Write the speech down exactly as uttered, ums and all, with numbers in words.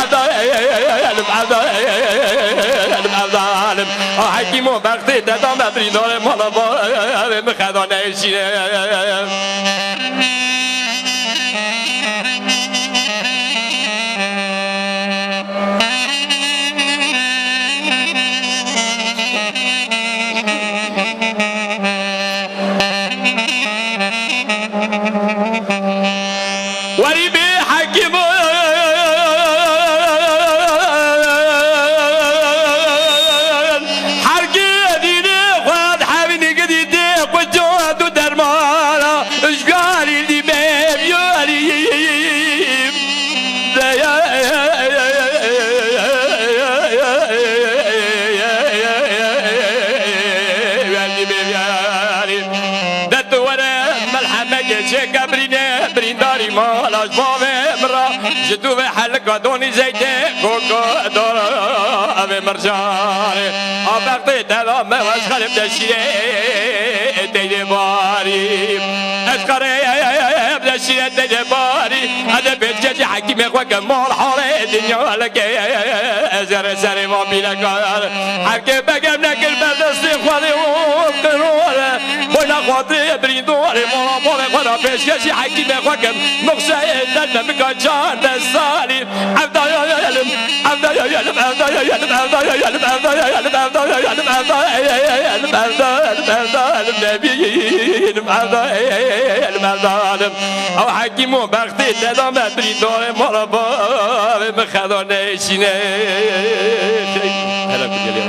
Evdalim, evdalim, evdalim. A hekîmo bextê te da me birîndorê mala ba, evê min xeda neyşîne. Werî bê hekîm herkê dînê xwe hevînî gidî tê xwe can û dermana ji galî dî bê biyarî. De tu were melhemekê çêke birîne, birîndarî mala ji bavê min re, ji tu vê helika donî zeytê, koko dora evê mircanê. A bextê teva me ez xerib de şîrê teyê barî. Ez xerib de şîrê teyê barî. Ez ê pêşkêşî hekîmê xwe ke mal halê dinya leke. Ez ê rê serê van bîlekar. Her kê begem nekir ber destê xwe rê û qirore. Boyna xatirê birîndorê mala bavê xwe re pêşkêşî hekîmê xwe ke. Muxşeyê derne bika çardeh salî. Evdayayalım, evdayayalım, evdayayalım, evdayayalım, evdayayalım, evdayayalım, evdayayalım, evdayayalım, evdayayalım, evdayayalım, evdayayalım, evdayayalım, evdayayalım, evdayayalım. Ew hekîm û bextê te da me birîndorê mala bavê min xeda neyşîne. Hele ku gelê.